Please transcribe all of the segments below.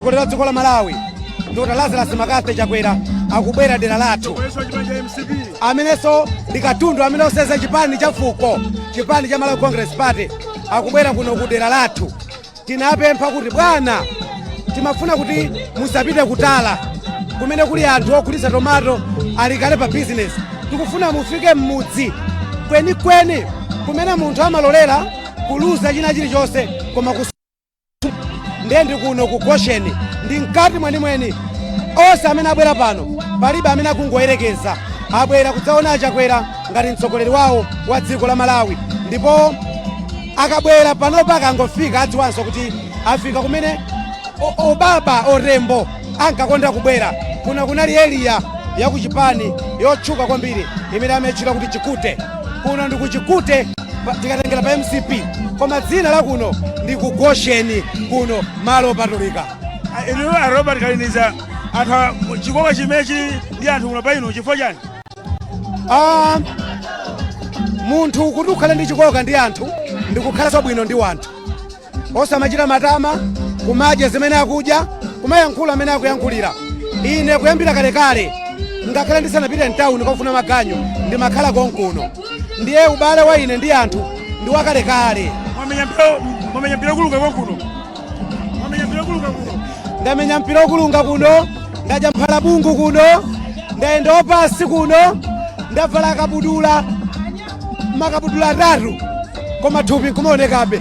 Mtsogoleri wa dziko la Malawi, Dr Lazarus McCarthy Chakwera, akubwera dera lathu, amenenso ndi katundu amene oseza chipani cha fuko, chipani cha Malawi Congress Party, akubwera kuno ku dera lathu. Tinapempha kuti, bwana, timafuna kuti musapite kutala kumene kuli anthu ogulitsa tomato alikale pa bizinesi. Tikufuna mufike m'mudzi kwenikweni kumene munthu amalolera kuluza china chilichonse koma ndiye ndi kuno ku Gosheni, ndi mkati mwenimweni. Onse amene abwera pano, palibe amene akungoyerekeza, abwera kudzaona Achakwera ngati mtsogoleri wawo wa dziko la Malawi. Ndipo akabwera panopa, akangofika, adziwanso kuti afika kumene obaba orembo ankakonda kubwera. Kuno kunali area ya kuchipani yotchuka kwambiri imene amayitchula kuti Chikute. Kuno ndi kuchikute tikatengera pa MCP, koma dzina la kuno ndi ku Gosheni, kuno malo opatulika. Inu a Robert Kalindiza, anthu chikoka chimene chili ndi anthu kuno pa inu, chifukwa chani? Ah, munthu kuti ukhale ndi chikoka ndi anthu, ndi kukhalanso bwino ndi wanthu, osamachita matama, kumadya zimene akudya, kumayankhula amene akuyankhulira. Ine kuyambira kalekale, ngakhale ndisanapite mtawuni kofuna maganyu, ndimakhala konkuno. Ndiye ubale wa ine ndi anthu ndi wakalekale. Mwamenya mpira kulunga konkuno, mwamenya mpira kulunga kuno. Ndamenya mpira okulunga kuno, ndadya mphalabungu kuno, ndayenda opasi kuno, ndavala kabudula, makabudula atatu, koma thupi nkumaonekabe.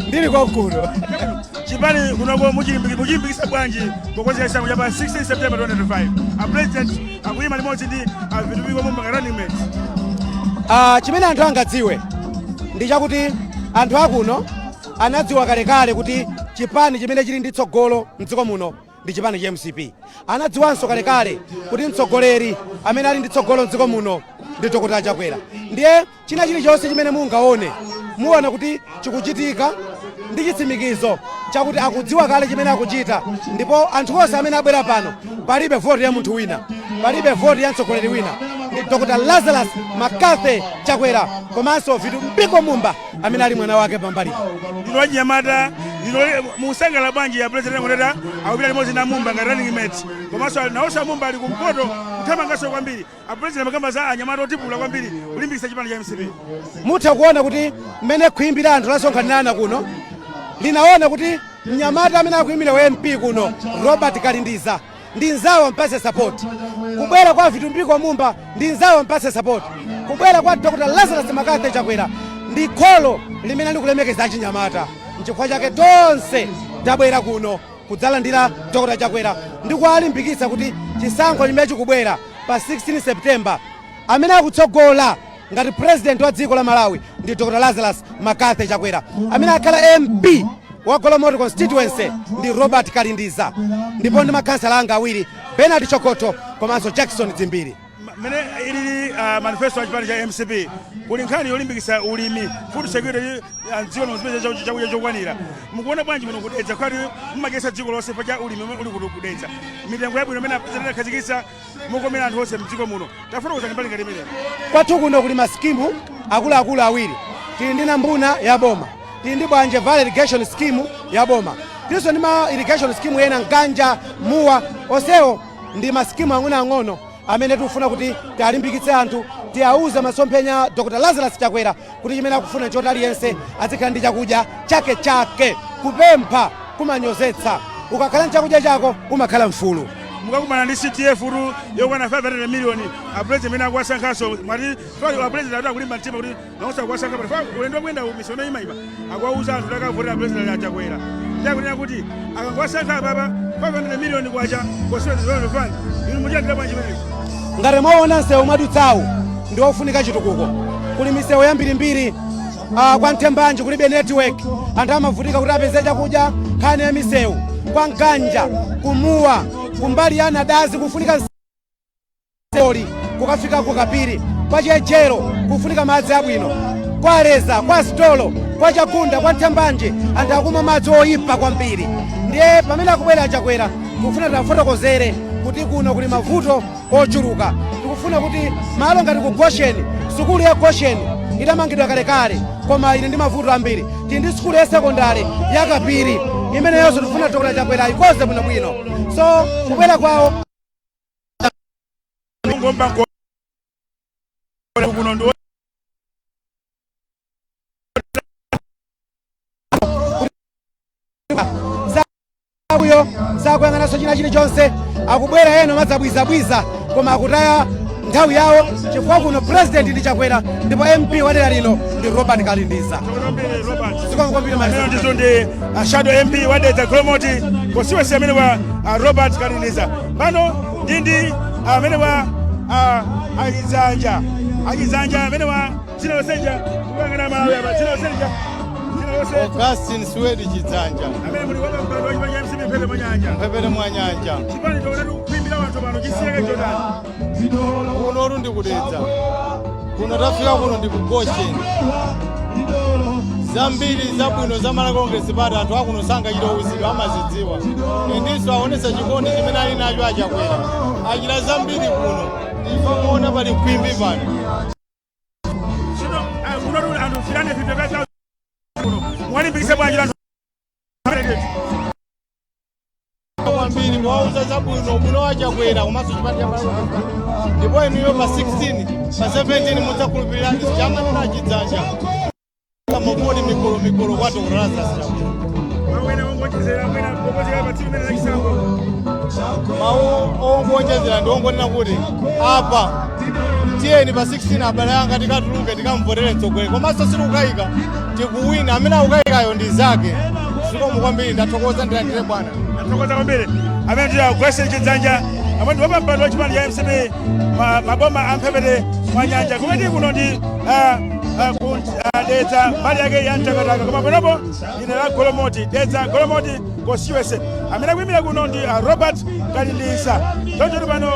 Ndili konkuno. Chipani kunoko muchilimbikisa bwanji pokonzeka chisankho cha pa 16 September 2025, a President akuyima limodzi ndi a Vitumbiko Mumba running mate? Ah, chimene anthu angadziwe ndi chakuti anthu akuno anadziwa kalekale kuti chipani chimene chili ndi tsogolo mdziko muno ndi chipani cha MCP. Anadziwanso kalekale kuti mtsogoleri amene ali ndi tsogolo mdziko muno ndi Dr Chakwera. Ndiye china chilichonse chimene mungaone, muona kuti chikuchitika ndi chitsimikizo chakuti akudziwa kale chimene akuchita. Ndipo anthu onse amene abwera pano, palibe voti ya munthu wina, palibe voti ya mtsogoleri wina, ndi Dr Lazarus McCarthy Chakwera komanso Vitumbiko Mumba amene ali mwana wake pambalipo. Ndinu wachinyamata, ndinu mukusangala bwanji ya President ngoteta akupita limodzi na Mumba ngati running mate, komanso nawonso Mumba ali kumpoto kuthamanganso kwambiri? A President amakamba za anyamata otipula kwambiri kulimbikitsa chipani cha MCP. Mutha kuona kuti mmene khwimbi la anthu lasonkhanirana kuno linaona kuti mnyamata amene akuyimira wa MP kuno, Robert Kalindiza, ndi nzawo, mpase support. Kubwera kwa Vitumbiko Mumba, ndi nzawo, mpase support. Kubwera kwa Dr Lazarus McCarthy Chakwera, ndi kholo limene likulemekeza achinyamata. Nchifukwa chake tonse tabwera kuno kudzalandira Dr Chakwera ndi kuwalimbikitsa kuti chisankho chimene chikubwera pa 16 September, amene akutsogola ngati President wa dziko la Malawi ndi Dr Lazarus McCarthy Chakwera, amene akhala MP wa Golomoti constituency ndi Robert Kalindiza, ndipo ndi makhansala anga awiri, Bernard Chokoto komanso Jackson Dzimbiri. Mmene ilili manifesto ya chipani cha MCP, kuli nkhani yolimbikitsa ulimi, food security, dziko lino zimene chakudya chokwanira. Mukuona bwanji kuno kudedza, kwati mumadyetsa dziko lonse pa ulimi umene uli kuno kudedza, mitengo yabwino imene President akhazikitsa mukomera anthu onse mdziko muno? Tafotokozani mbali ngati imeneyo. Kwathu kuno kuli masikimu akuluakulu awiri. Tili ndi Nambuna ya boma, tili ndi Bwanje Valley Irrigation Scheme ya boma, tilinso ndi ma irrigation scheme ena, Mganja, Muwa. Onsewo ndi masikimu ang'onoang'ono amene tikufuna kuti tialimbikitse anthu, tiauze masomphenya Dr Lazarus Chakwera kuti chimene akufuna nchoti aliyense azikhala ndi chakudya chake chake. Kupempha kumanyozetsa. Ukakhala ndi chakudya chako, umakhala mfulu. Mukakumana ndi CDF tu yokwana 500 miliyoni, a President amene akuwasankhanso, mwati a President ati akulimba mtima kuti nawonso akuwasankha pa ulendo wakuyenda misonkhano imayima, akuwauza anthu kuti akavotera President Achakwera, ndi akunena kuti akangowasankha apapa, 500 miliyoni kwacha constituency development fund. Inu muchilandira bwanji chimenechi? Ngati mwaona, msewu mwadutsawu ndi wofunika chitukuko. Kuli misewu yambirimbiri. Kwa Mthembanji kulibe network, anthu amavutika kuti apeze chakudya, nkhani ya misewu. Kwa Mganja, kumuwa, kumbali ya Nadazi kufunika msewu kukafika ku Kapiri. Kwa Chejero kufunika madzi abwino. Kwa Leza, kwa Stolo, kwa Chagunda, kwa Mthembanje anthu akumwa madzi oyipa kwambiri. Ndiye pamene akubwera Achakwera, tikufuna tiafotokozere kuti kuno kuli mavuto ochuluka. Tikufuna kuti malo ngati ku Gosheni, sukulu ya Gosheni idamangidwa kalekale koma ili ndi mavuto ambiri. Tili ndi sukulu ya sekondari ya Kapiri. Imeneyonso tikufuna Dr. Chakwera ayikonze bwinobwino. So kubwera kwawo Ngomba kuno ndi Zakuyo sakuyang'ananso china chilichonse. Akubwera ena madzabwizabwiza, koma akutaya nthawi yawo, chifukwa kuno president ndi Chakwera, ndipo MP wa dera lino ndi Robert Kalindiza. Kwambiri, Robert. Zikomo kwambiri. Amene ndizo ndi shadow MP wa Dedza Golomoti constituency, amene wa Robert Kalindiza. Pano ndi amene wa Achizanja, amene wa dzina losenja kuyang'ana Malawi apa, dzina losenja, dzina lose? Augustin Swedi Chidzanja. Amene muli wapampando wa chipani cha MCP mphepete mwa nyanja. Mphepete mwa nyanja. Chipani toona kuimbira wanthu pano chisiyeke chotani? Kunotu ndikudedza kuno, tafika kuno ndi ku Goshen. Zambiri zabwino za Malawi Congress Party anthu akuno sangachita kuuzidwa, amazidziwa. Indinso aonesa chikondi chimene ali nacho Achakwera. Achita zambiri kuno, ife muona pali khwimbi pano. Chino kunotu anthu 355 kuno, mwalimbikitsa bwanji anthu? Kwambiri kuwauza zabwino bwino wachakwera komanso chipani cha Malawi Congress Party. Ndipo inuyo pa 16, pa 17 mudzakhulupirira chamanena Chidzanja, mavoti mikolo mikolo kwa Dr. Lazarus Chakwera. Mawena ongochezera mwina pokozera pa tsiku limene lachisankho? Mawu ongonjezera ndi ongonena kuti apa tiyeni pa 16, abale anga, tikatuluke tikamvotere mtsogoleri. Komanso sitikukayika, tikuwina. Amene akukayikayo ndi zake. Zikomo kwambiri, ndathokoza, ndilandire bwana. Nathokoza kwambiri. Amene ndi Augustin Chidzanja, amene ndi wapampando wa chipani cha MCP maboma a mphepete mwa nyanja. Kumene kuno ndi ku Dedza, mbali yake ya Mtakataka, koma panopo ine la Golomoti, Dedza Golomoti constituency. Amene akuyimira kuno ndi Robert Kalindisa. Choncho pano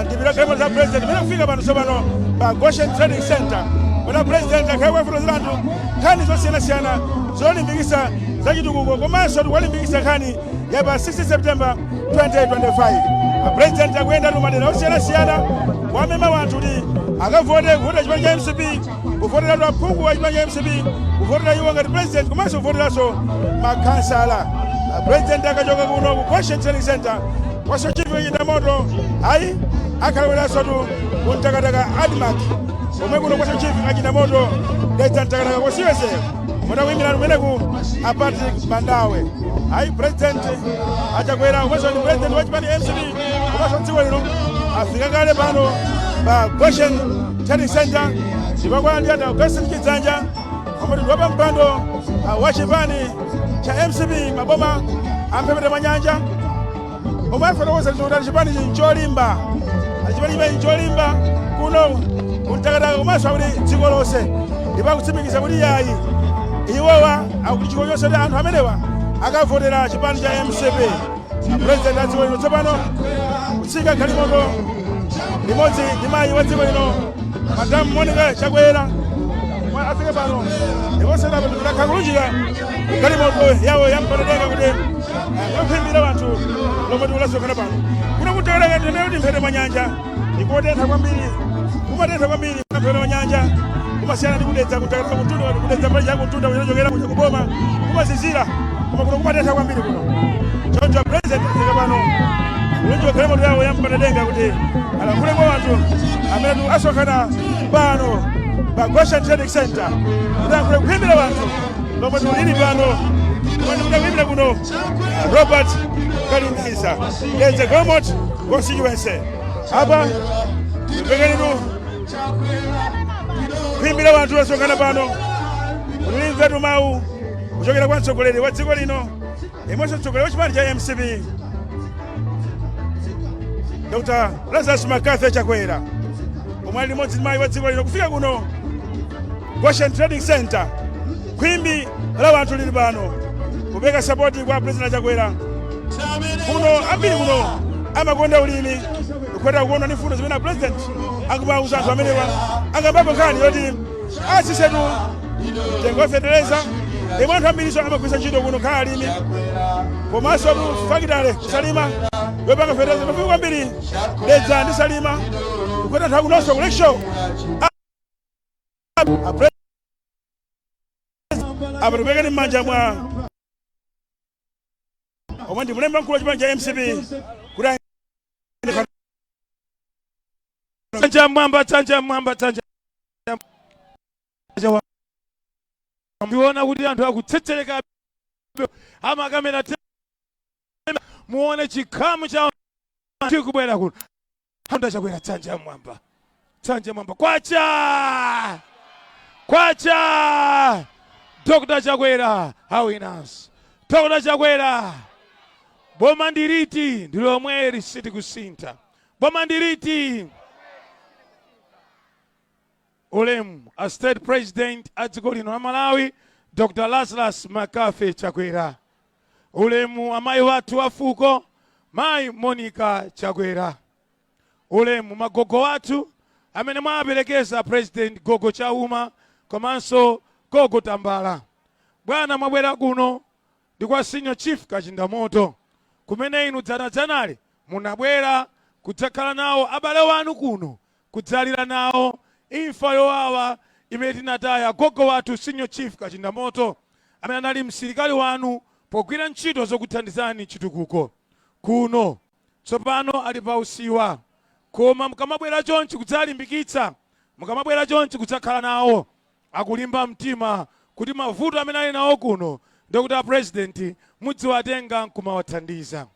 ndipita galimoto za president imene kufika pano tsopano pa Goshen Trading Center, kuna president akhale kuwafotokozera anthu nkhani zosiyanasiyana zolimbikitsa zachitukuko, komanso tikuwalimbikitsa nkhani ya pa 6 September 2025. President akuyenda madera osiyanasiyana kuwamema wanthu kuti akavote, kuvotera chipani cha MCP, kuvotera aphungu wa chipani cha MCP, kuvotera iwo ngati president, komanso kuvoteranso makhansala. President akachoka kuno ku Goshen Trading Center kwaso chief Chindamoto, ayi, akhalaweranso tu ku Mtakataka ADMARC, komwe kuno kwaso chief Achindamoto, Dedza Mtakataka constituency, mutakuyimirani kumeneku a Patrick Bandawe. Ayi, president Achakwera komanso ndi president wa chipani MCP komanso dziko lino afika kale pano pa Goshen Trading Center, ndipo ndi ata Augustin Chidzanja, omwe ndi wapampando wa chipani cha MCP maboma amphepete mwa nyanja, omwe afotokoza kuti chipani chi ncholimba, chipani chimene ncholimba kuno kumtakataka komanso akuti dziko lonse, ndipo akutsimikiza kuti yayi, iwowa akuti chiko chonse kuti anthu amenewa akavotera chipani cha MCP. President a dziko lino tsopano kutsika galimoto limodzi ndi mayi wa dziko lino, Madam Monica Chakwera. Afike pano ndiponso ndakhala kulunjika galimoto yawo yampadenga kuti akuphimbira wanthu lomwe tikulasonkhana pano kuno kutekereka. Ndinene kuti mphepete mwa nyanja ikotentha kwambiri, kumatentha kwambiri mphepete mwa nyanja, kumasiyana ndi kudedza kutakataka kuntunda. Kudedza pali chakuntunda kuchokera kuja kuboma kumazizira, koma kuno kumatentha kwambiri kuno. Choncho president afika pano kulunjika galimoto yawo yampadenga kuti alankhule kwa wanthu amene asonkhana pano pa Goshen Trading Center, kuti alankhule kuphimbira wanthu lomwe tulili pano. Komwe ndikuyimbira kuno Robert Kalindisa, Dedza Golomoti constituency. Apa pekenitu kuphimbira wanthu osonkhana pano kuti limvetu mawu kuchokera kwa mtsogoleri wa dziko lino, imwenso mtsogoleri wa chipani cha MCP, Dr. Lazarus McCarthy Chakwera, omwe ali limodzi ndi mayi wa dziko lino kufika kuno Goshen Trading Center. Khwimbi la wanthu lili pano kupereka support kwa President Chakwera. Kuno ambiri kuno amakonda ulimi, kukhweta kuona ndi mfundo zimene a president akupauza anthu amenewa. Angambapo nkhani yoti atsisetu mtengo wa fetereza, imwe anthu ambiriso amagwiritsa ntchito kuno khala alimi, komanso ku fakitale kusalima yopanga fetereza pafupi kwambiri Dedza ndi Salima, kukhweta anthu akunonso ku Lakeshore. Apa tikuyekeni m'manja mwa Omwe ndi mlembi mkulu wa chipani cha MCP kuti Dzanja mwamba, dzanja mwamba, dzanja ndiona kuti anthu akutsetsereka. Amakamera, muone chikhamu cha chikubwera kuno. Honda Chakwera, dzanja mwamba, dzanja mwamba. Kwacha, kwacha! Dr Chakwera awinanso. Dr Chakwera, boma ndiliti? Ndilomweli, sitikusintha. Boma ndiliti? Ulemu a State President a dziko lino la Malawi, Dr Lazarus McCarthy Chakwera. Ulemu amayi wathu wa fuko, Mayi Monica Chakwera. Ulemu magogo wathu amene mwaperekeza President, Gogo Chauma komanso Gogo Tambala. Bwana, mwabwera kuno ndi kwa Senior Chief Kachindamoto, kumene inu dzanadzanali munabwera kudzakhala nawo abale wanu kuno, kudzalira nawo imfa yowawa imene tinataya gogo wathu Senior Chief Kachindamoto, amene anali msilikali wanu pogwira ntchito zokuthandizani chitukuko kuno. Tsopano ali pa usiwa, koma mukamabwera chonchi kudzalimbikitsa, mukamabwera chonchi kudzakhala nawo, akulimba mtima kuti mavuto amene ali nawo kuno ndikuti a President mudziwatenga nkumawathandiza.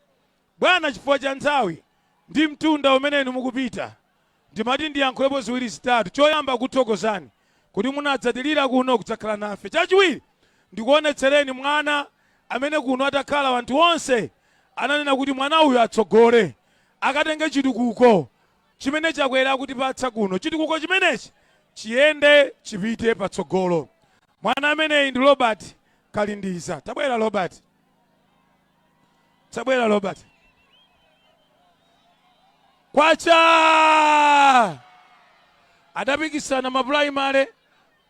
Bwana, chifukwa cha nthawi ndi mtunda umene inu mukupita, ndimati ndiyankhulepo ziwiri zitatu. Choyamba, kuthokozani kuti munadzatilira kuno kudzakhala nafe. Chachiwiri, ndikuonetsereni mwana amene kuno atakhala wanthu onse ananena kuti mwana uyu atsogole, akatenge chitukuko chimene Chakwera akutipatsa kuno, chitukuko chimenechi chiyende, chipite patsogolo. Mwana ameneyi ndi Robert Kalindiza. Tabwera Robert, tabwera Robert. Kwacha! Adapikisana ma primary,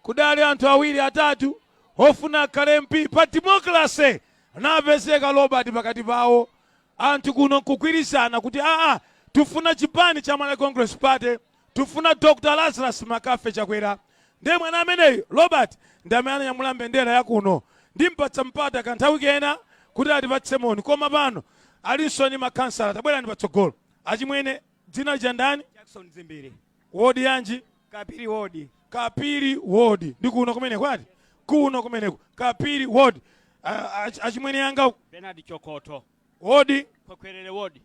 kudali anthu awiri atatu ofuna akhale MP. Pa democracy napezeka Robert pakati pawo. Anthu kuno nkugwirizana kuti aa, tifuna chipani cha Malawi Congress Party, tifuna Dr Lazarus McCarthy Chakwera. Ndiye mwana ameneyu Robert ndi amene ananyamula mbendera yakuno. Ndimpatsa mpata kanthawi kena kuti atipatse moni, koma pano alinso ndi makhansala. Tabwerani patsogolo, achimwene. Dzina lija ndani? Jackson Zimbiri. Wodi yanji? Kapiri Wodi. Kapiri Wodi ndi kuno kumene kwati kuno kumeneko, Kapiri Wodi. Achimwene yanga? Bernard Chokoto. Wodi? Kwekwerere Wodi.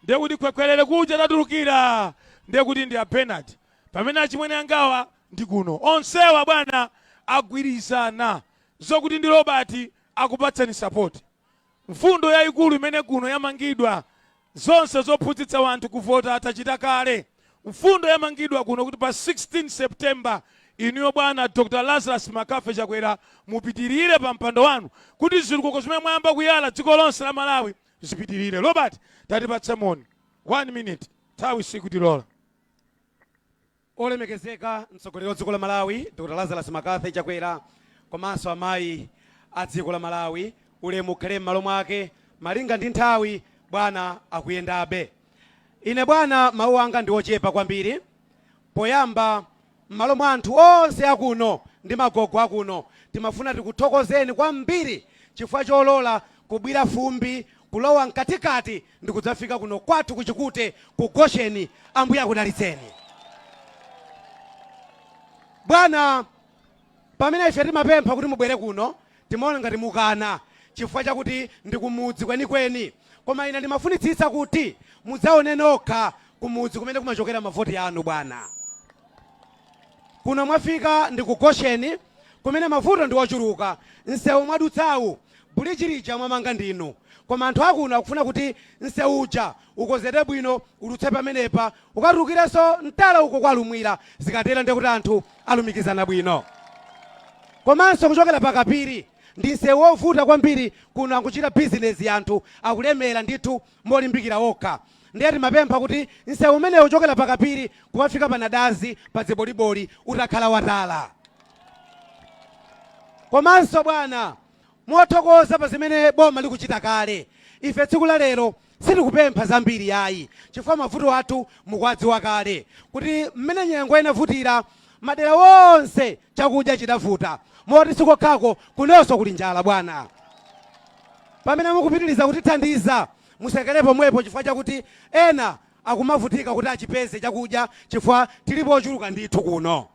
Ndiye kuti Kwekwerere kuja tatulukira, ndiye kuti ndi a Bernard, pamene achimwene angawa ndi kuno. Onsewa bwana agwirizana zokuti ndi Robert akupatseni support. Mfundo yayikulu imene kuno yamangidwa, zonse zophunzitsa wanthu kuvota atachita kale, mfundo yamangidwa kuno kuti pa 16 September inuyo bwana Dr Lazarus McCarthy Chakwera mupitirire pa mpando wanu, kuti zitukuko zimene mwayamba kuyala dziko lonse la Malawi zipitirire. Robert, tatipatse moni, 1 minute, nthawi sikutilola. Olemekezeka mtsogoleri wa dziko la Malawi, Dr Lazarus McCarthy Chakwera, komanso amayi a dziko la Malawi, ulemu ukhale m'malo mwake. Malinga ndi nthawi, bwana akuyendabe. Ine bwana, mawu anga ndi ochepa kwambiri. Poyamba, m'malo mwa anthu onse akuno ndi magogo akuno, timafuna tikuthokozeni kwambiri chifukwa cholola kubwira fumbi, kulowa mkatikati ndi kudzafika kuno kwathu kuchikute ku Gosheni. Ambuye akudalitseni, bwana. Pamene ife timapempha kuti mubwere kuno, timaona ngati mukana chifukwa chakuti ndi kumudzi kwenikweni, koma ine ndimafunitsitsa kuti mudzaone nokha kumudzi kumene kumachokera mavoti anu. Bwana, kuno mwafika ndi ku Gosheni, kumene mavuto ndi ochuluka. Msewu mwadutsawu, buliji lija mwamanga ndinu, koma anthu akuno akufuna kuti msewu uja ukonzedwe bwino, udutse pamenepa, ukatulukirenso mtala uko kwa Lumwira. Zikatero ndiye kuti anthu alumikizana bwino. Komanso kuchokera pakapiri ndi msewu wovuta kwambiri. Kuno akuchita bizinesi, anthu akulemera ndithu molimbikira okha. Ndiye timapempha kuti msewu umenewu uchokera pakapiri kukafika pa Nadazi pa Dziboliboli utakhala watala. Komanso bwana, mothokoza pa zimene boma likuchita kale, ife tsiku la lero sitikupempha zambiri yayi, chifukwa mavuto athu mukuwadziwa kale, kuti mmene nyengo inavutira madera wonse, chakudya chidavuta, moti sikokhako, kunonso kuli njala bwana. Pamene mukupitiriza kutithandiza, musekere pomwepo, chifukwa chakuti ena akumavutika kuti achipeze chakudya, chifukwa tilipo ochuluka ndithu kuno.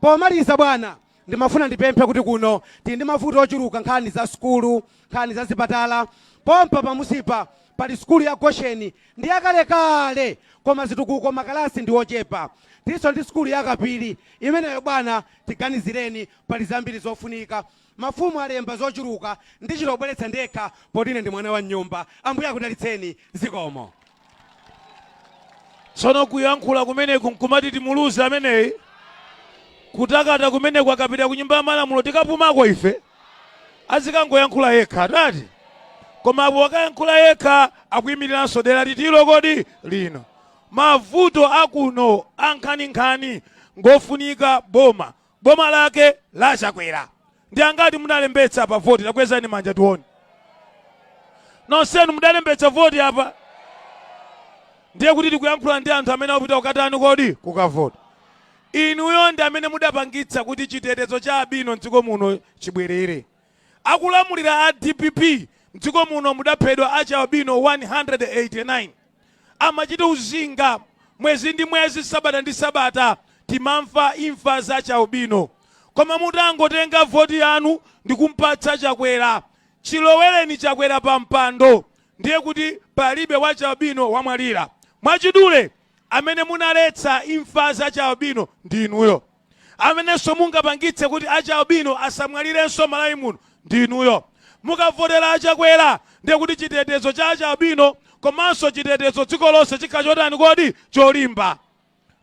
Pomaliza bwana, ndimafuna ndipemphe kuti kuno tili ndi mavuto ochuluka, nkhani za sukulu, nkhani za zipatala. Pompa pamusipa pali sukulu ya Gosheni, ndi yakalekale koma zitukuko makalasi ndi ochepa. Tilinso ndi sukulu ya Kapiri imeneyo bwana, tiganizireni, pali zambiri zofunika. Mafumu alemba zochuluka, ndichita kubweretsa ndekha poti ine ndi mwana wa mnyumba. Ambuye akudalitseni, zikomo. Tsono kuyankhula kumeneku nkumati timuluze ameneyi? Kutakata kumeneku akapita ku nyumba ya malamulo tikapumako ife? Azikangoyankhula yekha tati? Koma apo wakayankhula yekha akuyimiriranso dera litilo kodi lino? Mavuto akuno ankhaninkhani ngofunika boma. Boma lake la Chakwera. Ndi angati munalembetsa apa voti? Takwezani manja tione. Nonsenu mudalembetsa voti apa? Ndiye kuti tikuyankhula ndi anthu amene akupita kukatani kodi? Kukavota. Inuyo ndi amene mudapangitsa kuti chitetezo cha albino mdziko muno chibwerere. Akulamulira a dpp mdziko muno mudaphedwa achialbino 189. Amachita uzinga mwezi ndi mwezi, sabata ndi sabata timamva imfa za achialbino. Koma mutangotenga voti yanu ndikumpatsa Chakwera, chilowereni Chakwera pa mpando ndiye kuti palibe wa chialbino wamwalira. Mwachidule amene munaletsa imfa za achialbino ndi inuyo. Amenenso mungapangitse kuti achialbino asamwalirenso Malawi muno ndi inuyo. Mukavotera a Chakwera ndiye kuti chitetezo cha achialbino komanso chitetezo dziko lonse chikhala chotani kodi? Cholimba.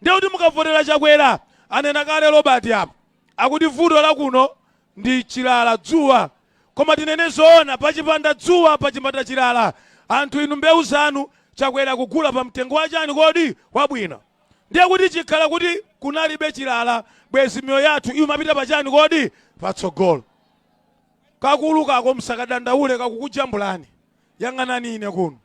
Ndiye kuti mukavotera Chakwera, anena kale Robert apa akuti vuto la kuno ndi chilala, dzuwa. Koma tinene zoona pachipanda dzuwa pachipanda chilala anthu inu mbewu zanu Chakwera kugula pa mtengo wa chani kodi? Wabwino. Ndiye kuti chikhala kuti kunalibe chilala bwezi miyoyo yathu imapita pa chani kodi? Patsogolo. Kakulu kako musakadandaule kakukujambulani. Yang'anani ine kuno.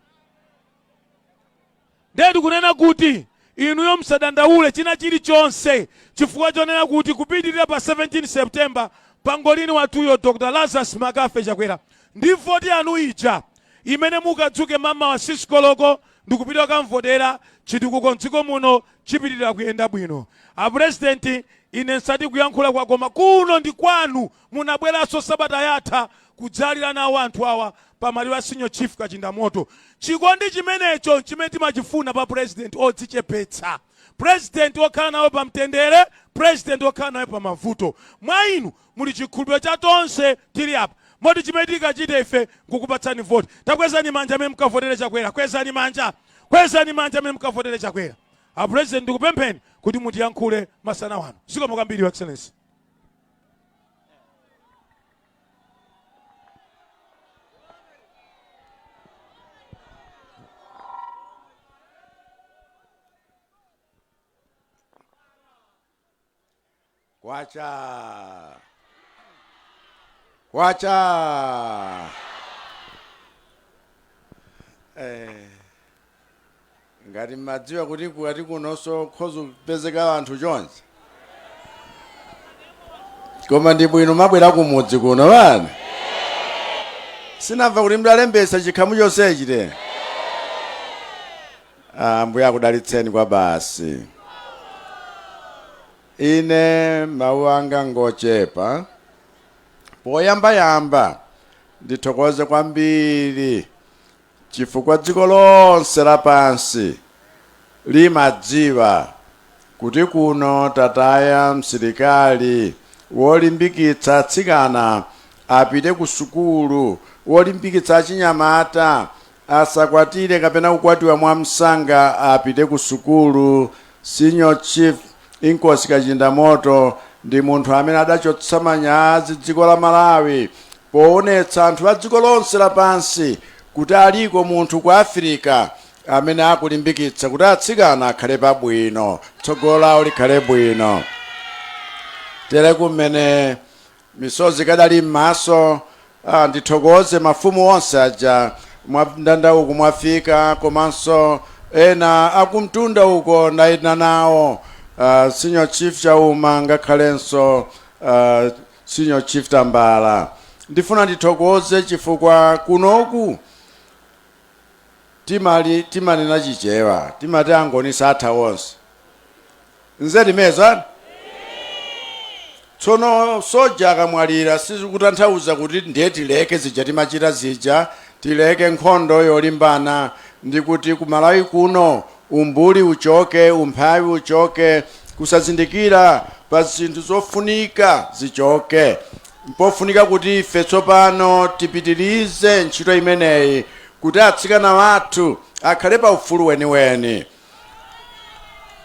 Ndiye ndikunena kuti inuyo musadandaule china chilichonse chifukwa chonena kuti kupitirira pa 17 September pangolini wathuyo Dr Lazarus McCarthy Chakwera ndi voti yanu ija imene mukadzuke mamawa 6 koloko ndikupita kukamvotera, chitukuko mdziko muno chipitirira kuyenda bwino. A President ine nsati kuyankhula kwakoma kuno ndi kwanu munabweranso sabata yatha kudzalira nawo anthu awa pa maliro a Senior Chief Kachindamoto. Chikondi chimenecho nchimene timachifuna pa President odzichepetsa. President okhala nawe pa mtendere, President okhala nawe pa mavuto. Mwa inu muli chikhulupiriro cha tonse tili apa. Moti chimene tikachite ife nkukupatsani voti. Takwezani manja amene mukavotere Chakwera. Kwezani manja. Kwezani manja amene mukavotere Chakwera. A President ndikupempheni kuti mutiyankhule masana wano. Zikomo kwambiri Your Excellency. Kwacha. Kwacha. Eh. Ngati mmadziwa kuti kukati kunonso khoza kupezeka anthu chonse. Koma ndi bwino mabwera kumudzi kuno bana. Sinamva kuti mdalembetsa chikhamu chonsechi te. Ambuye akudalitseni kwa basi. Ine mawu anga ngochepa. Poyambayamba ndithokoze kwambiri chifukwa dziko lonse lapansi limadziwa kuti kuno tataya msilikali wolimbikitsa atsikana apite ku sukulu, wolimbikitsa achinyamata asakwatire kapena kukwatiwa mwamsanga apite ku sukulu. Senior Chief Inkosi Kachindamoto ndi munthu amene adachotsa manyazi dziko la Malawi poonetsa anthu a dziko lonse lapansi kuti aliko munthu ku Africa amene akulimbikitsa kuti atsikana akhale pabwino, tsogolo lawo likhale bwino. Tere kumene Misozi ikadali m'maso, ah, ndithokoze mafumu onse aja mwandanda uku mwafika, komanso ena akumtunda uko ndayitana nawo, Senior Chief Chauma ngakhalenso Senior Chief Tambala. Ndifuna ndithokoze chifukwa kunoku timali timanena Chichewa, timati Angoni satha onse. Nzetimeza tsono soja akamwalira sizikutanthauza kuti ndiye tileke zija timachita zija, tileke nkhondo yolimbana ndi kuti ku Malawi kuno umbuli uchoke, umphawi uchoke, kusazindikira pa zinthu zofunika zichoke. Mpofunika kuti ife tsopano tipitirize ntchito imeneyi kuti atsikana wathu akhale pa ufulu weniweni.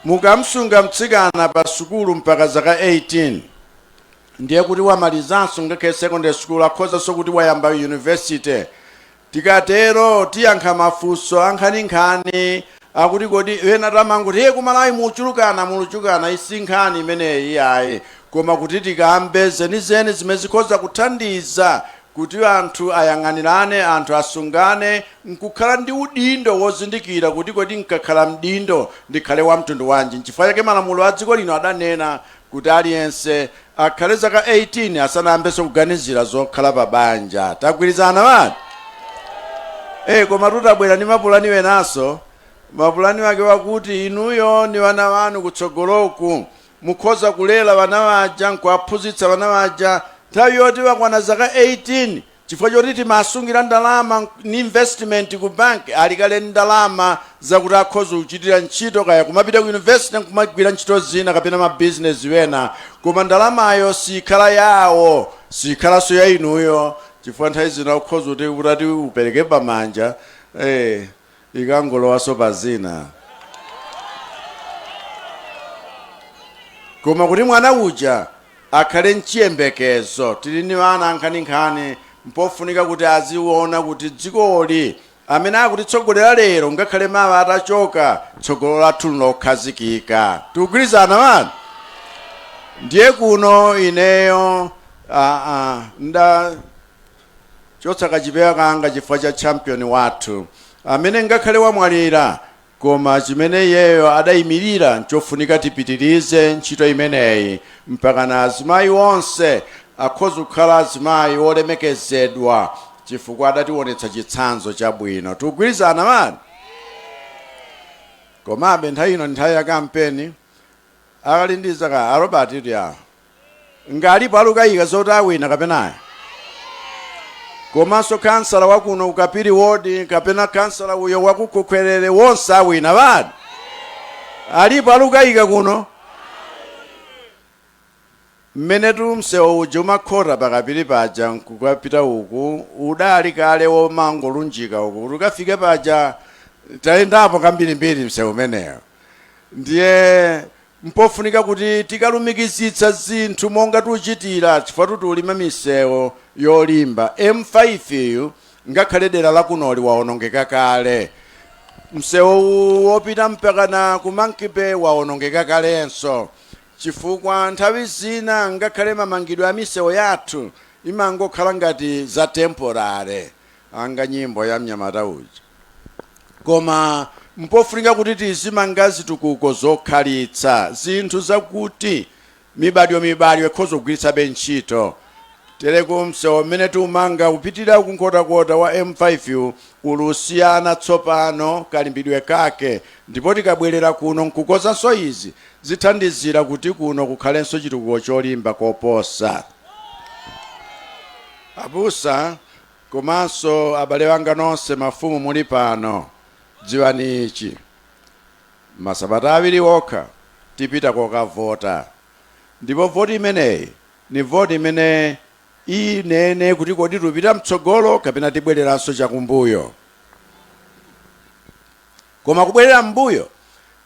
Mukamsunga mtsikana pa sukulu mpaka zaka 18, ndiye kuti wamalizanso ngakhale secondary school, akhozanso kuti wayamba university. Tikatero tiyankha mafunso ankhaninkhani akuti kodi ena tamanguti iye kumalawi muchulukana muluchukana, isi nkhani imeneyi ayi, koma kuti tikambe zenizeni zimene zikhoza kuthandiza kuti anthu ayang'anirane, anthu asungane, nkukhala ndi udindo wozindikira kuti kodi nkakhala mdindo ndikhale wa mtundu wanji. Nchifukwa chake malamulo a dziko lino adanena kuti aliyense akhale zaka 18 asanayambenso kuganizira zokhala pa banja. Tagwirizana wani? Koma tutabwera ndi mapulani wenaso, mapulani wake wakuti inuyo ni wana wanu kutsogoloku mukhoza kulera wana waja nkuwaphunzitsa wana waja nthawi yoti wakwana zaka 18, chifukwa choti timasungira ndalama ni investment ku bank, alikale ndalama zakuti akhoza kuchitira ntchito, kaya kumapita ku university nkumagwira ntchito zina kapena mabizinesi wena, koma ndalamayo sikhala yawo, sikhalanso ya inuyo, chifukwa nthawi zina ukhoza kuti utati upereke pamanja ikangolowaso pa zina. Koma kuti mwana uja akhale mchiyembekezo, tili ni ana ankhaninkhani, mpofunika kuti aziona kuti dzikoli amene akutitsogolera lero ngakhale mawa atachoka, tsogolo lathu lokhazikika. Tikugwirizana wani? Ndiye kuno ineyo nda chotsa kachipewa kanga chifukwa cha champion wathu amene ngakhale wamwalira, koma chimene iyeyo adayimirira nchofunika tipitirize ntchito imeneyi mpaka na azimayi onse akhoza kukhala azimayi olemekezedwa, chifukwa adationetsa chitsanzo chabwino. Tikugwirizana wani? Komabe nthawi ino nthawi ya kampeni, akalindiza ka Arobert itu ya ngalipo alukayika zoti awina kapenayo, komanso kansala wakuno ukapiri wodi kapena kansala uyo wakukhwekhwerere wonse awina wani? Alipo alukayika kuno? Mmenetu msewu uja umakhota pakapiri paja nkukapita uku, udali kale womangolunjika uku kuti ukafike paja, tayendapo kambirimbiri msewu umeneyo. Ndiye mpofunika kuti tikalumikizitsa zinthu monga tuchitira, chifukwa tutulima misewu yolimba. M5 yu ngakhale dera lakunoli waonongeka kale, msewu wopita mpaka na ku Monkey Bay waonongeka kalenso, chifukwa nthawi zina ngakhale mamangidwe a misewu yathu imangokhala ngati za temporary, anga nyimbo ya mnyamata uja. Koma mpofunika kuti tizimanga zitukuko zokhalitsa, zinthu zakuti mibadwo mibadwo ikhoza kugwiritsabe ntchito. Tereko msewu mmene tiumanga kupitirira kunkhotakota wa M5 ulusiyana tsopano kalimbidwe kake, ndipo tikabwerera kuno nkukozanso izi zithandizira kuti kuno kukhalenso chitukuko cholimba koposa. Abusa komanso abale wanga nonse mafumu muli pano, dziwani ichi: masabata awiri okha tipita kokavota, ndipo voti imeneyi ni voti imene inene kuti kodi tupita mtsogolo kapena tibwereranso chakumbuyo. Koma kubwerera mbuyo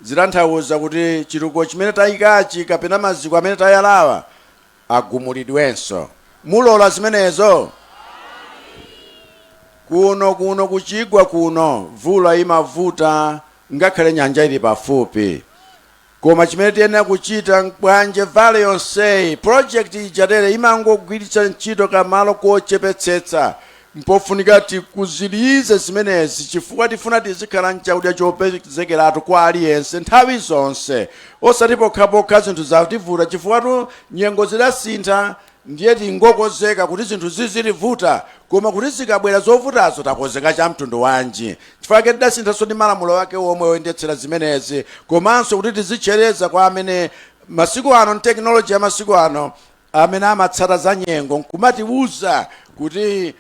zitanthauza kuti chitukuko chimene tayikachi kapena maziko amene tayalawa agumulidwenso. Mulola zimenezo? Kuno kuno kuchigwa kuno mvula imavuta ngakhale nyanja ili pafupi, koma chimene tiyenera kuchita, Bwanje Valley yonseyi project ijatere imangogwiritsa ntchito kamalo kochepetsetsa. Mpofunika tikuzilize zimenezi chifukwa tifuna tizikhala nchakudya chopezekeratu kwa aliyense nthawi zonse, osati pokhapokha zinthu zativuta, chifukwa tu nyengo zidasintha. Ndiye tingokozeka kuti zinthu zizitivuta, koma kuti zikabwera zovutazo takozeka cha mtundu wanji? Chifukwa tidasinthanso ndi malamulo ake omwe oyendetsera zimenezi, komanso kuti tizitchereza kwa amene masiku ano, tekinoloji ya masiku ano, amene amatsata za nyengo nkumatiwuza kuti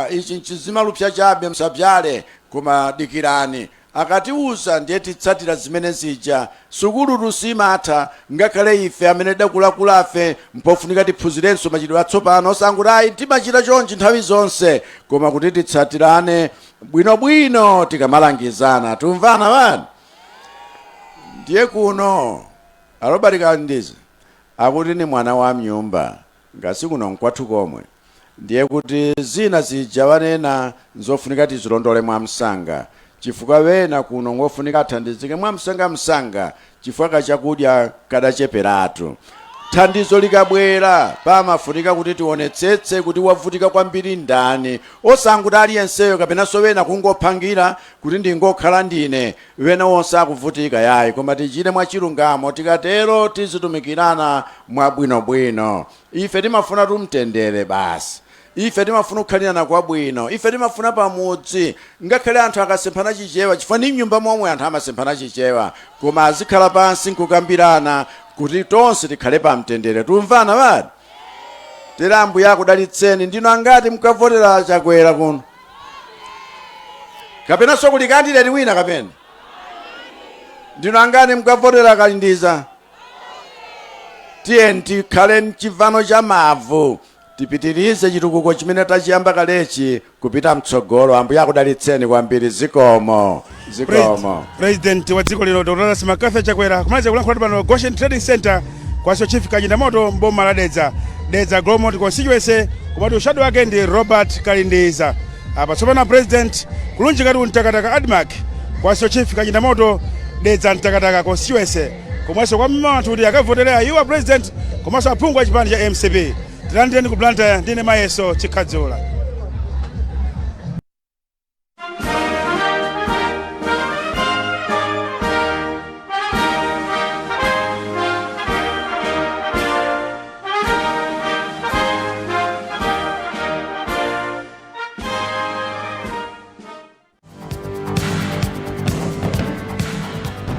ichi nchizimalupsa chabe, msabyale, koma dikirani. Akatiwuza ndiye titsatira zimene zija. Sukulu simatha, ngakhale ife amene dakulakulafe mpofunika tiphunzirenso machitidwe atsopano, osanguti ayi, timachita chonchi nthawi zonse, koma kuti titsatirane bwinobwino tikamalangizana. Tumvana bani? Ndiye kuno a Robert Kalindiza akuti ni mwana wa mnyumba, ngasi kuno nkwathu komwe. Ndiye kuti zina zija wanena nzofunika tizilondole mwamsanga, chifukwa wena kuno ngofunika athandizike mwamsangamsanga, chifukwa kachakudya kadacheperatu. Thandizo likabwera pamafunika kuti tionetsetse kuti wavutika kwambiri ndani, osanguti aliyenseyo kapenanso wena kungophangira kuti ndingokhala ndine, wena wonse akuvutika, yayi, koma tichite mwachilungamo. Tikatero tizitumikirana mwabwinobwino. Ife timafuna tumtendere basi, ife timafuna kukhalirana kwabwino, ife timafuna pamudzi ngakhale anthu akasemphana Chichewa, chifukwa ndi mnyumba momwe anthu amasemphana Chichewa, koma azikhala pansi nkukambirana kuti tonse tikhale pamtendere. Tumvana bani? Tere Ambuye akudalitseni. Ndino angati mukavotera Chakwera kuno? Kapenanso kuli candidate wina? Kapena ndino angati mukavotera Kalindiza? Tiye tikhale mchivano cha mavu, tipitirize chitukuko chimene tachiyamba kalechi kupita mtsogolo. Ambuye akudalitseni kwambiri. Zikomo, zikomo. President wa dziko lino Dr. Lazarus McCarthy Chakwera kumaliza kulankhula pano Goshen Trading Center kwa Chief Kachindamoto mboma la Dedza, Dedza Golomoti constituency, komatu shadow wake ndi Robert Kalindiza. Apa tsopano president kulunjikatu Mtakataka ADMARC kwa Chief Kachindamoto, Dedza Mtakataka constituency, komwenso kwa anthu kuti akavotere iwo president komanso aphungu a chipani cha MCP. Tilandireni ku Blantyre, ndine Mayeso Chikhadzula.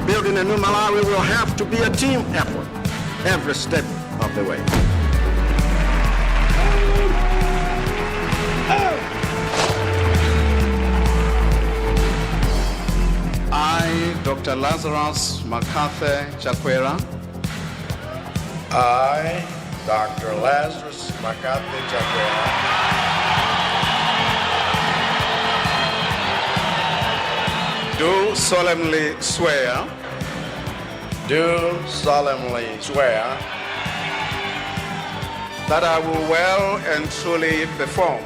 Building a new Malawi will have to be a team effort every step of the way. I, Dr. Lazarus McCarthy Chakwera, I, Dr. Lazarus McCarthy Chakwera, do solemnly swear do solemnly swear that I will well and truly perform